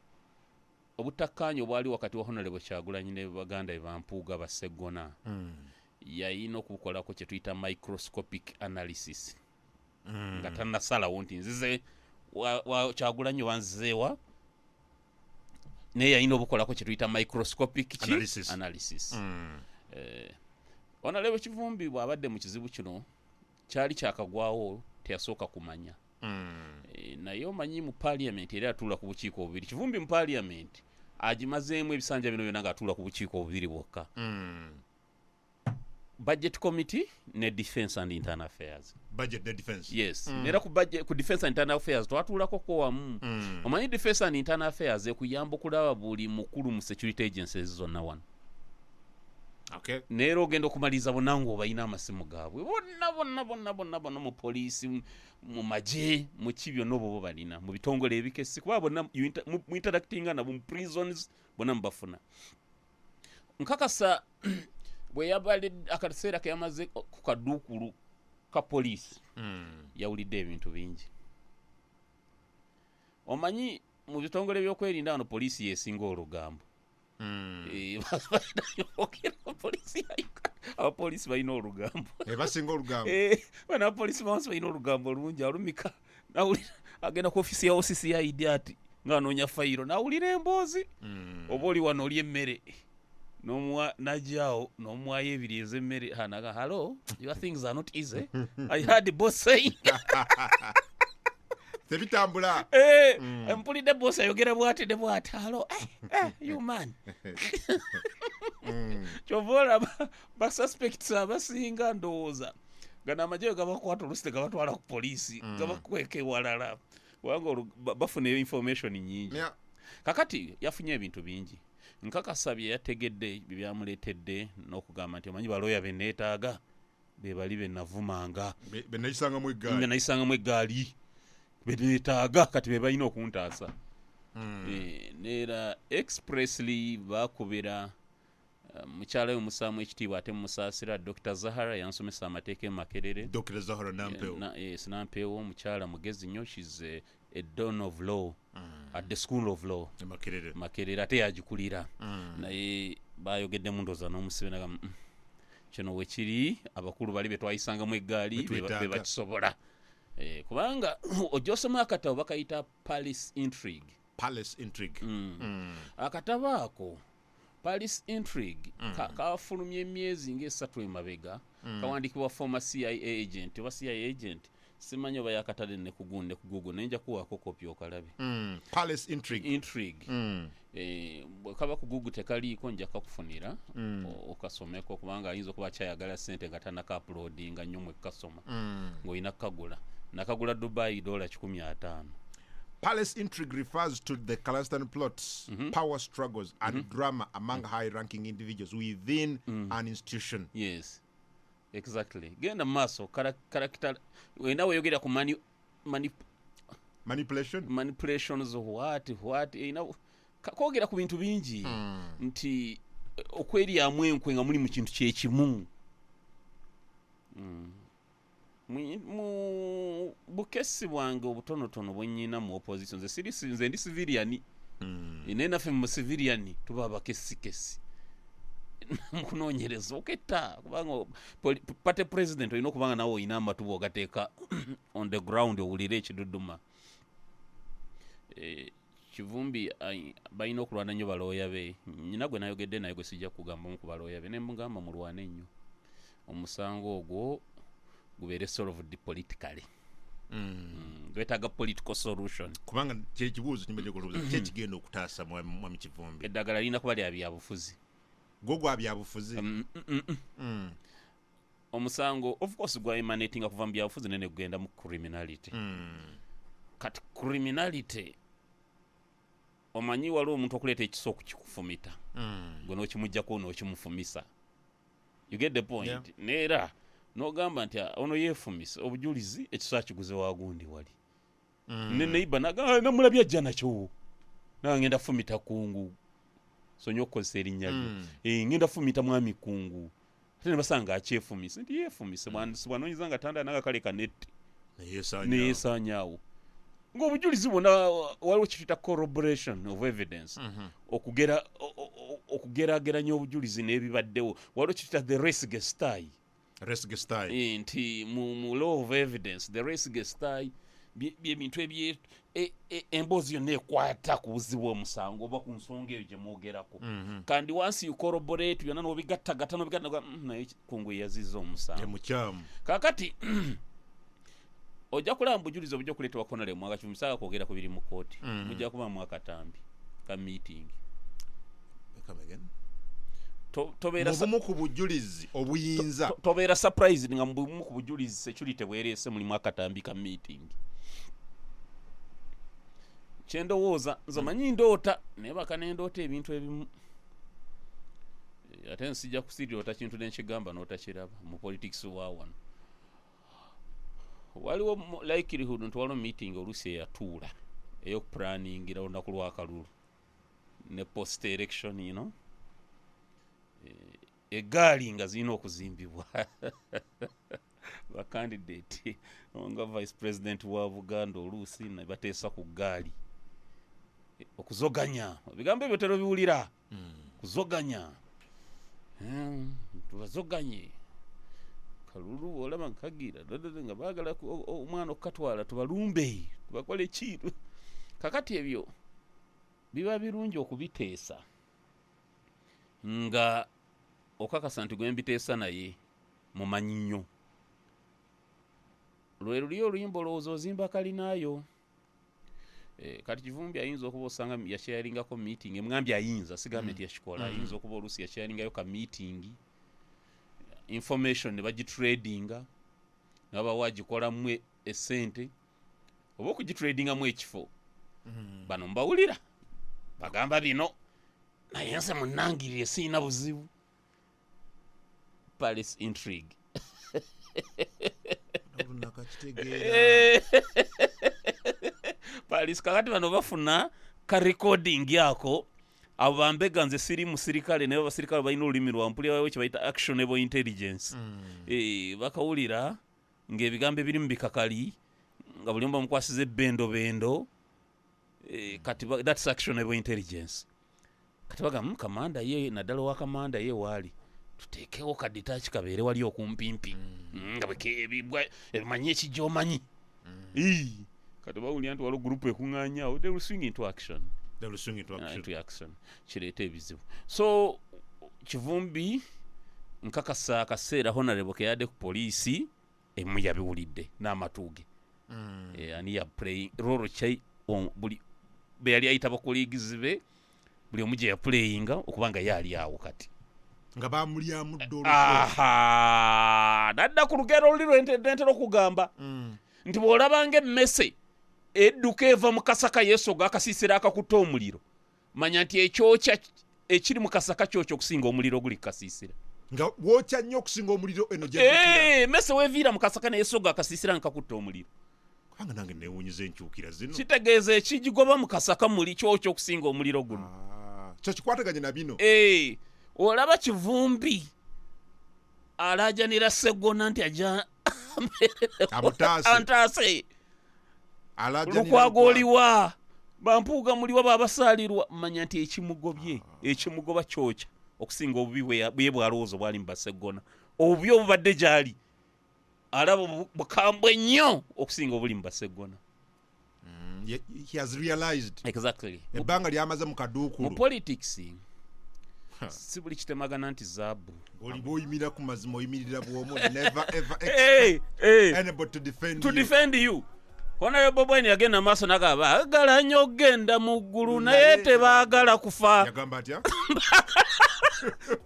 obutakkaanya obwali wakati wa Honorable Kyagulanyi ne baganda be bampuuga Basseggona, yayina okubukolako kye tuyita microscopic analysis nga tannasalawo nti nzize wa Kyagulanyi oba nzizeewa, naye yalina obukolako kye tuyita microscopic ki?
Analysis.
Analysis. Honorable Kivumbi bw'abadde mu kizibu kino kyali kyakagwawo, teyasooka kumanya. Naye omanyi mu parliament era atuula ku bukiiko bubiri. Kivumbi mu parliament agimazeemu ebisanja bino byonna ng'atuula ku bukiiko bubiri bwokka, budget committee ne defense and internal affairs.
Budget ne defense.
Yes. Era ku budget, ku defense and internal affairs twatuulako ko wamu. Omanyi defense and internal affairs ekuyamba okulaba buli mukulu mu security agencies zonna wano. Neera ogenda okumaliriza bonna ng'obalina amasimu gaabwe bonna bonna bonna bonna bonna, mu poliisi, mu magye, mu ki byonna, obwo bo balina mu bitongole ebikessi, kuba bonna mu interactinga nabo mu prisons, bonna mubafuna. Nkakasa bwe yabadde akaseera ke yamaze ku kaduukulu ka poliisi, yawulidde ebintu bingi. Omanyi mu bitongole byokwerinda wano poliisi yesinga olugambo. Ogera poliisi ya Uganda, abapoliisi balina olugambo.
Basinga olugambo.
Bano abapoliisi bawansi balina olugambo lungi. Alumika nawulira agenda ku ofisi ya OCCID ati ng'anoonya fayiro, nawulira emboozi. Oba oli wano oli emmere n'omuwa, najjaawo n'omuwayo ebiri ez'emmere, naga, "Hello, your things are not easy. I heard the boss saying."
Tebitambula.
Mpulidde boss ayogera bwati ne bwati. Hello, you man. Kyova olaba ba suspects abasinga ndowooza gano amagye gabakwata oluusi tegabatwala ku poliisi, gabakweka ewalala, kubanga bafuna information nyingi. Kakati yafunye ebintu bingi, nkakasa bye yategedde bye byamuleetedde n'okugamba nti omanyi balooya be neetaaga be bali be navumanga,
Be nayisangamu
nga
eggaali.
Nayisangamu eggaali, be neetaaga kati be balina okuntaasa. Neera expressly bakubira mukyala we musaamu ekitiibwa ate mumusaasira, Dr Zahara, yansomesa amateeka e Makerere.
Dr Zahara Nampewo.
Yes, Nampewo mukyala mugezi nnyo. Shes a don of law at the school of law.
E Makerere.
Makerere, ate yagikulira. Naye bayogeddemu ndooza n'omusibe naga, kino wekiri abakulu bali be twayisangamu eggaali
Betwetaaga.
be bakisobola." Kubanga ojja osoma akatabo bakayita Palace Intrigue.
Palace Intrigue.
Akatabo ako Palace Intrigue kafulumya emyezi ngaesatu emabega, kawandikibwa former CIA agent oba CIA agent, simanyi oba yakatadde ne ku gundi ne ku Google, naye nja kuwaako kopi okalabe.
Palace Intrigue.
Intrigue. Bwe kaba ku Google tekaliiko, nja kakufunira okasomeko, kubanga ayinza okuba akyayagala sente nga tanaka uploadinga nnyo. Mwe kasoma ng'olina kukagula, nakagula Dubai $150.
Palace intrigue refers to the clandestine plots, power struggles, and drama among high-ranking individuals within an institution.
Yes, exactly. Genda mu maaso. Character wena weyogera ku
Manipulation.
Manipulations of what erina kwogera ku bintu bingi nti okweryamu enkwe nga muli mu kintu kyekimu. Mu bukesi bwange obutonotono bwe nnyina mu opposition, nze siri, nze ndi civilian, naye naffe mu civilian tuba abakesikesi mu kunoonyereza oketta, kubanga party president olina okuba nga nawe olina amatu bw'ogateeka on the ground owulire ekiduduma. Kivumbi balina okulwana nnyo balooya be. Nyina gwe nayogedde naye gwe sijja kugambamu ku balooya be, ne mugamba mulwane nnyo omusango ogwo gubeere solved politically. Gwetaaga political solution.
Kubanga kyekibuuzo kimbadde kubuuza, ki ekigenda okutaasa mwami Kivumbi?
Eddagala lirina kuba lya byabufuzi.
Gwo gwa byabufuzi?
Mm. Omusango of course gwa emanatinga kuva mu byabufuzi naye ne gugenda mu criminality. Kati criminality, omanyi waliwo omuntu okuleeta ekiso okukikufumita, gwe n'okimuggyako n'okimufumisa. You get the point?
Yeah.
Neera n'ogamba nti, "Ah, ono yeefumisa, obujulizi ekiso akiguze wagundi wali." Ne neighbor nagamba, "Namulabye ajja nakyo, nange ngenda fumita kungu." Sonye okukozesa erinnya lyo. Ngenda fumita mwami Kungu, ate ne basanga akyefumise nti yeefumise. Bwanoonyeza nga tanda naga kale kanette.
Neyesaanya.
Neyesaanyaawo ng'obujulizi bwonna waliwo kituyita corroboration of evidence, okugera okugeraageranya obujulizi n'ebibaddewo. Waliwo kituyita the res gestae.
Res gestae.
Nti mu law of evidence, the res gestae byebintu emboozi yonna ekwata ku buzibu omusango oba ku nsonga eyo gye mwogerako. Kandi once you corroborate byonna n'obigattagatta n'obigatta, naye Kungu yazizza omusango.
Mukyamu.
Kakati ojja kulaba mu bujulizi obujja okuleetebwa Honorable Muwanga Kivumbi, saaga kwogera ku biri mu kooti, mujja kubaamu akatambi ka meeting.
Come again?
Tobeera
Mu bumu ku bujulizi obuyinza
tobeera surprised nga mu bumu ku bujulizi security bwereese mulimu akatambi ka meeting. Kyendowooza nze, manyi ndoota naye baka nendoota ebintu ebimu. Ate nsijja kusiroota kintu nenkigamba n'otakiraba. Mu politics wa wano waliwo likelihood nti waliwo meeting oluusi eyatuula ey'okuplanningira olunaku lw'akalulu ne post election, egaali nga zirina okuzimbibwa bacandidate nga vice president wa Buganda, oluusi ne bateesa ku gaali. Okuzoganya ebigambo ebyo tero biwulira kuzoganya. Tubazoganye kalulu olaba nkagira dadada nga baagala omwana okukatwala, tubalumbe, tubakole ki. Kakati ebyo biba birungi okubiteesa nga okakasa nti gwe mbiteesa naye mumanyi nnyo. Lwe luli oluyimba olowooza ozimba kalinaayo. Kati Kivumbi ayinza okuba osanga yakyalingako meeting, emugambye ayinza, sigambye nti yakikola. Ayinza okuba oluusi yakyalingayo ka meeting, information ne bagitradinga, nabawa agikolamu esente oba okugitradingamu ekifo. Bano mbawulira bagamba bino, naye nze munangirire siina buzibu. Palace intrigue.
Nakakitegeera.
Palace. Kakati bano bafuna ka recording ako. Abo bambega, nze siri musirikale, naye abasirikale balina olulimi lwampulira. Waliwo kye bayita actionable intelligence. Bakawulira ng'ebigambo ebirimu bikakali nga buli omu bamukwasiza ebbendobendo. Kati that's actionable intelligence. Kati bagamba, kamanda ye, naddala owa kamanda ye waali tuteekewo kaditaaki kabeere wali okumpimpi, nga ebimanyi ekijja omanyi. Ii, kati bawulira nti waliwo gurupu ekuŋŋaanyaawo, they will swing into action.
They will swing into action.
Into action, kireeta ebizibu. So Kivumbi nkakasa akaseera honorable keyadde ku poliisi emu yabiwulidde n'amatu ge. Ani ya play role ki buli be yali ayita bacolleagues be, buli omu gye yaplayinga okuba nga ye ali awo kati
nga bamulyamu dde olukwe.
Aha, nadda ku lugero oluli lwentera okugamba nti bw'olabanga emmese. Edduka eva mu kasaka yeesoga akasiisira akakutte omuliro, manya nti ekyokya ekiri mu kasaka kyokya okusinga omuliro oguli ku kasiisira.
Nga wokya nnyo okusinga omuliro eno gyeddukira.
Emmese weeviira mu kasaka neyesoga akasiisira nga kakutte omuliro.
Kubanga nange newuunyiza enkyukira zino.
Kitegeeza ekigigoba mu kasaka muli kyokya okusinga omuliro guno.
Ah, kyo kikwataganye na bino.
Olaba Kivumbi alaajanira Seggona nti ajja
Amutaase.
Antaase.
Alaajanira.
Lukwago oliwa, bampuuga muliwa, babasaalirwa. Manya nti ekimugobye, ekimugoba kyokya okusinga obubi bwe bwalowooza bwali mu Baseggona. Obubi obubadde gyali alaba bukambwe nnyo okusinga obuli mu Baseggona.
He has realized.
Exactly.
Ebbanga lyamaze mu
Mu
kaduukulu.
politics si buli kitemagana nti zaabu.
Oliba oyimirira ku mazima, oyimirira bwomu. Never ever expect
Hey, hey.
anybody to defend
To
you.
defend you. Honorable Bobi Wine yagenda maaso nagamba baagala nnyo okugenda mu ggulu naye
Naye
tebaagala kufa.
Yagamba atya?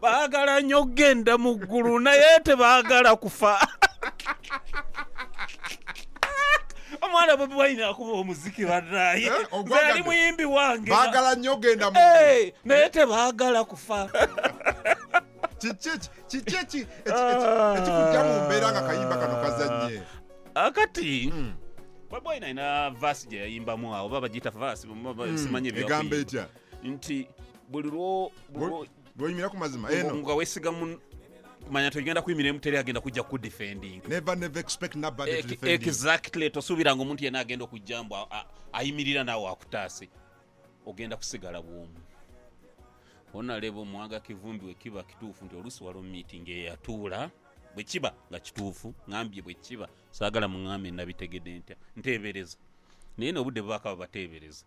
Baagala nnyo okugenda mu ggulu naye tebaagala kufa. Omwana Bobi Wine akuba omuziki bannaye.
Ogwagadde.
Nze ali muyimbi wange.
Baagala nnyo ogenda mu
Hey, naye tebaagala kufa.
Kiki ekikujja mu mbeera nga kayimba kano kazannye?
Akati Bobi Wine alina verse gye yayimbamu awo, oba bagiyita verse, simanyi
Egamba
ebyakuyimba.
etya?
Nti buli
lwoyimira ku mazima eno
nga weesiga mu manya togenda kuyimirira emu, teri agenda kujja kudefending.
Never, never expect nobody to defend you.
Exactly. Tosuubiranga omuntu yenna agenda okujja mbu ayimirira naawe akutaase, ogenda kusigala bwomu. Onaleba Omwanga Kivumbi, we kiba kituufu nti oluusi waliwo meeting eyatuula, bwe kiba nga kituufu, ŋambye bwe kiba, saagala muŋŋambe nabitegedde ntya, nteebereza, naye n'obudde bubaako bateebereza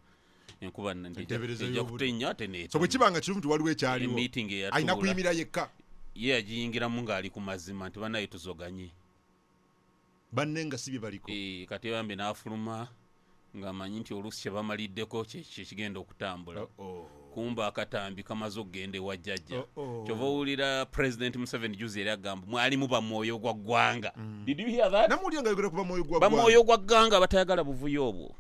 enkuba
Enteebereza
ejja
y'obudde.
kutenya ate neeta.
So bwe kiba nga kituufu nti waliwo ekyaliwo,
Meeting eyatuula.
alina kuyimira yekka.
Ye yagiyingiramu ng'ali ku mazima nti bannaye tuzoganye.
Banne nga si bye baliko.
Kati bambi n'afuluma ng'amanyi nti oluusi kye bamaliddeko kye kigenda okutambula.
Oh.
Kumba akatambi kamaze okugenda ewa jjajja.
Oh, oh.
Kyova owulira President Museveni juzi yali agamba mwalimu bamwoyo gwa ggwanga. Did you hear that?
Namuwulira nga ayogera kuba mwoyo gwa
Bamwoyo gwa ggwanga abatayagala buvuyo obwo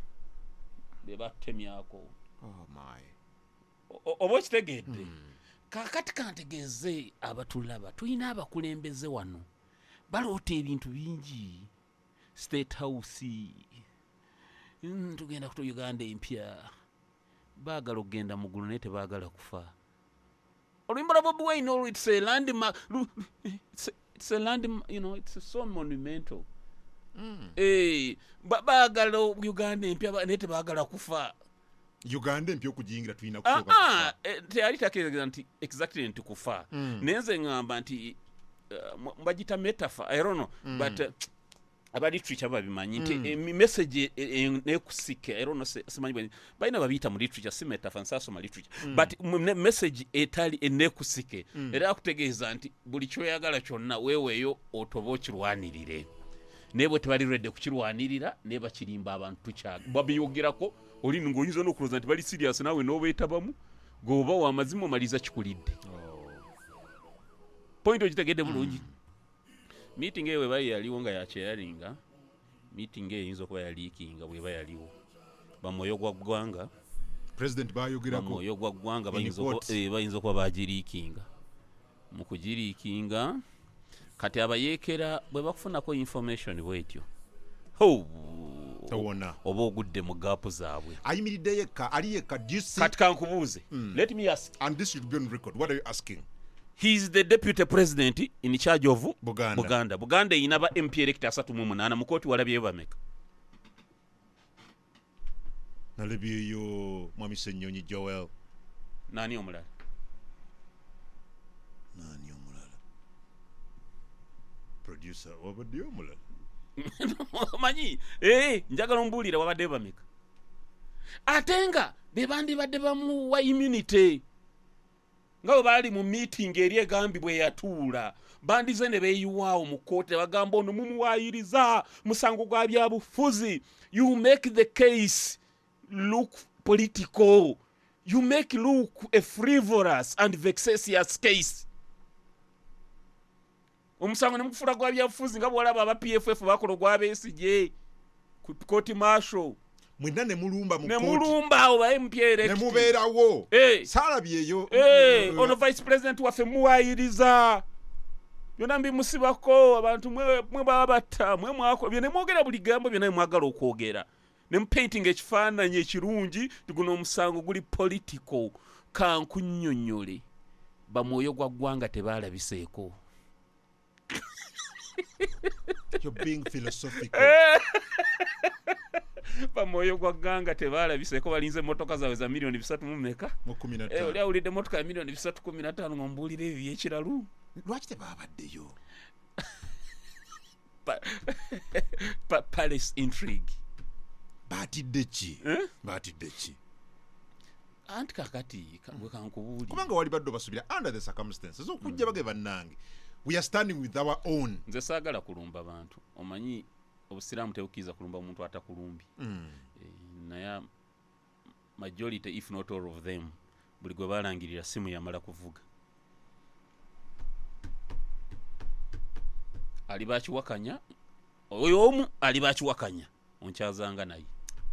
be batemyako.
Oh my.
Oba okitegedde? Kaakati kantegeeze abatulaba, tulina abakulembeze wano baloota ebintu bingi, State House, tugenda kuta Uganda empya, baagala okugenda mu ggulu naye tebaagala kufa. Oluyimba lwa Bobi Wine olwo, it's a landmark, it's a landmark, it's so monumental. Baagala Uganda empya naye tebaagala kufa.
Uganda empya okugiyingira tulina
Ah,
kusooka
ah,
kufa.
Teyali takeeza nti exactly nti kufa, naye nze ŋŋamba nti bagita metaphor, I don't know, but aba literature babimanyi nti message nekusike, I don't know, simanyi balina babiyita mu literature, si metaphor, nsasoma literature, but message etali enekusike era akutegeeza nti buli kyoyagala kyonna weeweeyo otoba okirwanirire, naye bwe tebali redde kukirwanirira, naye bakirimba abantu, babyogerako oli ng'oyinza n'okulowooza nti bali serious, naawe n'obeetabamu gweoba wamazima omaliza kikulidde. Point ogitegedde bulungi? Meeting eyo weba yaliwo nga yakyeyalinga meeting eyo eyinza okuba yaliikinga bweba yaliwo, bamwoyo gwa ggwanga.
President bayogerako.
Bamwoyo gwa ggwanga
In quotes.
Bayinza okuba bagiriikinga. Mu kugiriikinga kati abayeekera bwe bakufunako information bwetyo, ho,
Towona.
oba ogudde mu gaapu zaabwe.
Ayimiridde yekka, ali yekka. Do you see?
Kati kankubuuze, let me ask.
And this should be on record. What are you asking?
He is the deputy president in charge of
Buganda.
Buganda. Buganda eyina ba MP elect 38. Mu kooti walabyeyo bameka?
Nalabyeyo mwami Ssenyonyi Joel.
Nani omulala?
Nani omulala? Producer, wabaddeyo omulala?
Omanyi, njagala ombuulira wabaddeyo bameka, ate nga be bandibadde bamuwa immunity nga bwe baali mu meeting eri egambibwa eyatuula, bandize ne beeyiwaawo mu kkooti ne bagamba ono mumuwaayiriza musango gwa byabufuzi. You make the case look political, you make look a frivolous and vexatious case. Omusango ne mugufuula gwa byabufuzi nga bwolaba aba PFF bakola ogwa Besigye ku kooti martial.
Mwenna ne mulumba mu
Ne
kooti.
mulumba awo ba MP
Ne
elect.
mubeerawo.
Eh.
Saalabyeyo.
Eh, ono vice president waffe muwayiriza byonna mbimusibako abantu mwe mwe babatta mwe mwako bye ne mwogera buli gambo byonna bye mwagala okwogera ne mupainting ekifaananyi ekirungi nti guno omusango guli political. Kankunnyonnyole, bamwoyo gwa ggwanga tebaalabiseeko.
You're being philosophical.
Bamwoyo gwa ggwanga tebaalabiseeko, balinze emmotoka zaabwe za miliyoni 3 mu meka?
Mu kumi na
Eh,
ttaano.
oli awulidde emmotoka ya miliyoni 315 nga mbuulira ebyo ebyekiralu.
Lwaki tebabaddeyo?
Palace intrigue.
Baatidde ki?
Eh?
Baatidde ki?
Anti kakati gwe kankubuulire.
Kubanga wali badde obasuubira under the circumstances okujja bage bannange, we are standing with our own.
Nze saagala kulumba bantu, omanyi obusiraamu tebukkiriza kulumba muntu atakulumbi. Eh, naye majority if not all of them, buli gwe balangirira simu yamala kuvuga, ali bakiwakanya oyo omu ali bakiwakanya onkyazanga naye.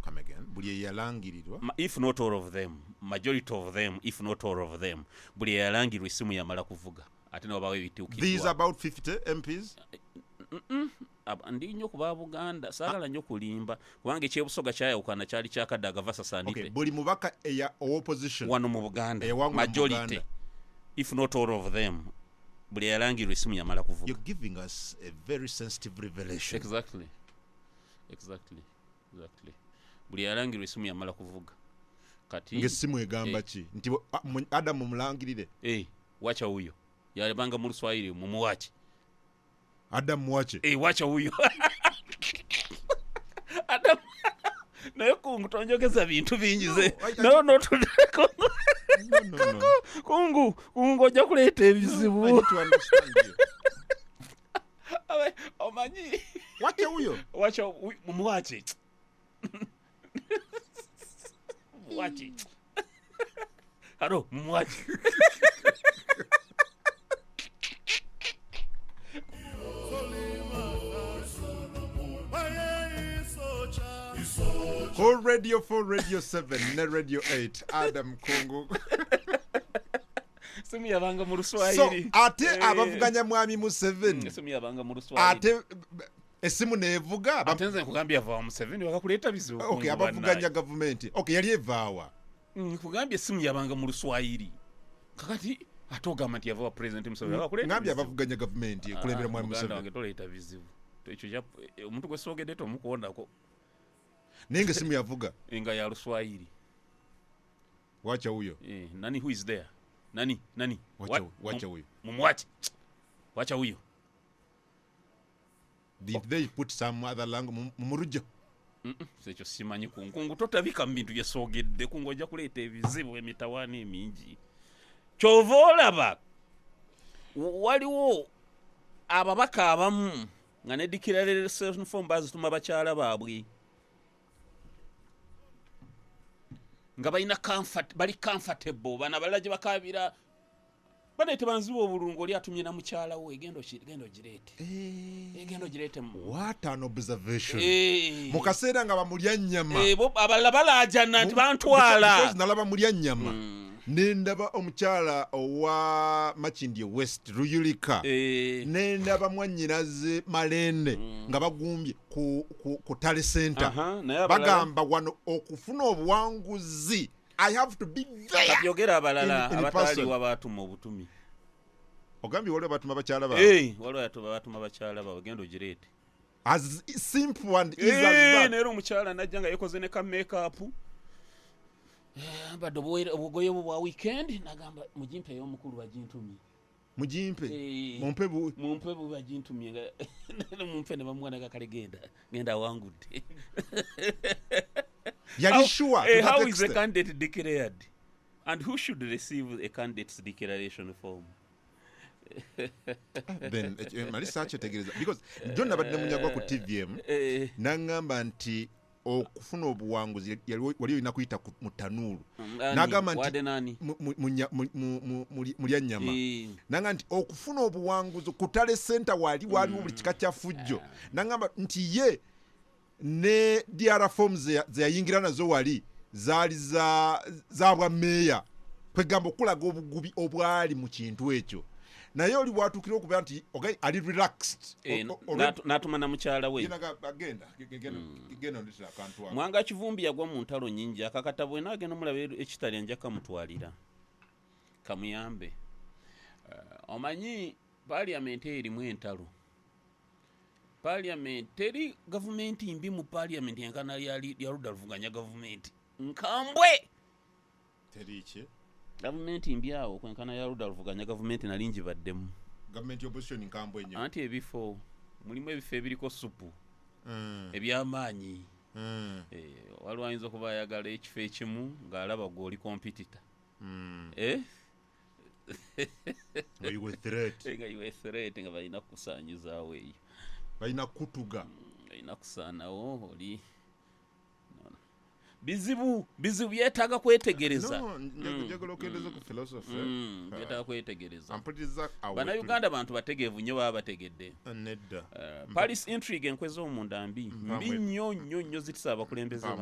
Come again. Buli eyalangirirwa?
If not all of them, majority of them if not all of them, buli eyalangirwa esimu yamala kuvuga ate newabawo
These
ebituukiddwa.
about 50 MPs.
Ndi nnyo ku ba Buganda, saagala nnyo kulimba kubanga ekyebusoga kyayawukana, kyali kyakadde versus
Okay, buli mubaka eya opposition
wano mu Buganda,
Eyawangula mu
majority
Buganda.
if not all of them, buli eyalangirwa esimu yamala kuvuga.
You're giving us a very sensitive revelation.
Exactly, buli eyalangirwa esimu yamala kuvuga kati.
Ng'essimu egamba ki? Nti Adamu mulangirire?
Eh, wacha huyo, yalibanga mu Luswahili, mumuwache.
Adamu wache.
Eh, wacha huyo Adam. Naye Kungu tonjogeza bintu bingi ze. Naye notudeko.
No, no, no.
Kungu, Kungu ojja kuleeta
I
ebizibu.
need to understand you.
Omanyi
Wache huyo.
Wacha mumuwache, mumuwache, halo, mumuwache.
Ku Radio 4, Radio 7 ne Radio 8, Adam Kungu.
Simu yabanga mu
So
Luswahili.
ate
Eh.
abavuganya mwami Museveni,
Esimu yabanga mu Luswahili.
ate esimu neevuga
Ate nze nkugambye yava wa Museveni, wakakuleeta bizibu.
Okay,
Kungu,
abavuganya
bannaye.
gavumenti, okay, yali evaawa?
Nkugambye esimu yabanga mu Luswahili, kakati ate ogamba nti yava wa President Museveni, wakakuleeta
Ngambye
bizibu.
abavuganya gavumenti ekulembera mwami
Muganda
Museveni.
wange, toleeta bizibu. Ekyo omuntu gwe soogedde tomukuwonako.
Naye nga esimu yavuga
Nga ya Luswahili.
Wacha huyo.
Eh, nani, who is there, nani, nani?
Wacha wacha huyo.
Mumuwache, wacha huyo.
Did they put some other language mumurujjo?
Ekyo simanyi. Kunkungu totabika mu bintu byesoogedde. Kungu ojja kuleeta ebizibu, emitawaana emingi. Kyova olaba waliwo ababaka abamu nga ne declaration form bazituma bakyala baabwe nga balina comfort, bali comfortable. Bano abalala gye bakabira banaye tebanziba obulungu, oli atumye na mukyala we, genda genda ogireete. Eh, genda ogireete
What an observation.
Eh.
Mu kaseera nga bamulya nnyama.
Eh, abalala balaajana nti bantwala.
Because nalaba mulya nnyama, nendaba omukyala owa Makindye West Luyulika, nendaba mwannyinaze Malende nga bagumbye ku tally center.
Aha, naye abalala-
Bagamba wano okufuna obuwanguzi I have to be there
Kati yogera abalala
in person.
abataliwa batuma obutumi.
Ogambye waliwo batuma bakyala baabwe?
Eh, waliwo batuma bakyala baabwe, genda ogireete.
As simple and easy as
Eh,
that.
naye era omukyala najja nga yekoze ne ka makeup, ayambadde obugoye bwe bwa weekend, nagamba mugimpe ey'omukulu bagintumye.
Mugimpe.
Eh.
Mumpe bu
Mumpe bwe bagintumye nga mumpe, ne bamuwa naga, kale genda, genda awangudde.
Yali sure to that
How is a
extent.
candidate declared and who should receive a candidate's declaration form?
Then mali saakyetegereza because john nabadde ne Munyagwa ku TVM, naŋŋamba nti okufuna obuwanguzi wali olina kuyita mu tanuulu.
Ani?
N'agamba nti
Wade nani?
Mulya nnyama. Nanga nti okufuna obuwanguzi ku tally center wali waliwo buli kika kya fujjo. Nangamba nti ye Ne DR forms ze yayingira nazo wali zaali za bwa meeya, kwegamba okulaga obugubi obwali mu kintu ekyo. Naye oli bwatuukira okubeera nti okay, ali relaxed.
N'atuma na mukyala we.
Agenda genda ondetera akantu ako.
Mwanga Kivumbi yagwa mu ntalo nnyingi. Akakata bwe naagenda omulaba ekitali, nja kamutwalira kamuyambe. Omanyi paliamenti erimu entalo. Paliamenti teri gavumenti mbi mu paliamenti enkana lya ludda luvuganya gavumenti nkambwe.
Teri ki?
Gavumenti mbi awo kwenkana ya ludda luvuganya gavumenti, nali ngibaddemu.
Gavumenti opposition nkambwe nnyo.
Anti ebifo, mulimu ebifo ebiriko supu ebyamaanyi. Waliwo ayinza okuba ayagala ekifo ekimu ng'alaba gwe oli competitor.
Nga you were threat.
Nga you were threat, nga balina kukusaanyizaawo eyo.
Balina kutuga.
Balina kusaanawo oli. No, no. Bizibu bizibu, byetaaga kwetegereza.
No, njagala okendeze ku philosophy.
Byetaaga kwetegereza.
Ampuliriza awo.
Bannayuganda bantu bategeevu nnyo, baba bategedde.
Nedda.
Palace intrigue, enkwe z'omunda mbi, mbi nnyo nnyo nnyo, zitisa abakulembeze.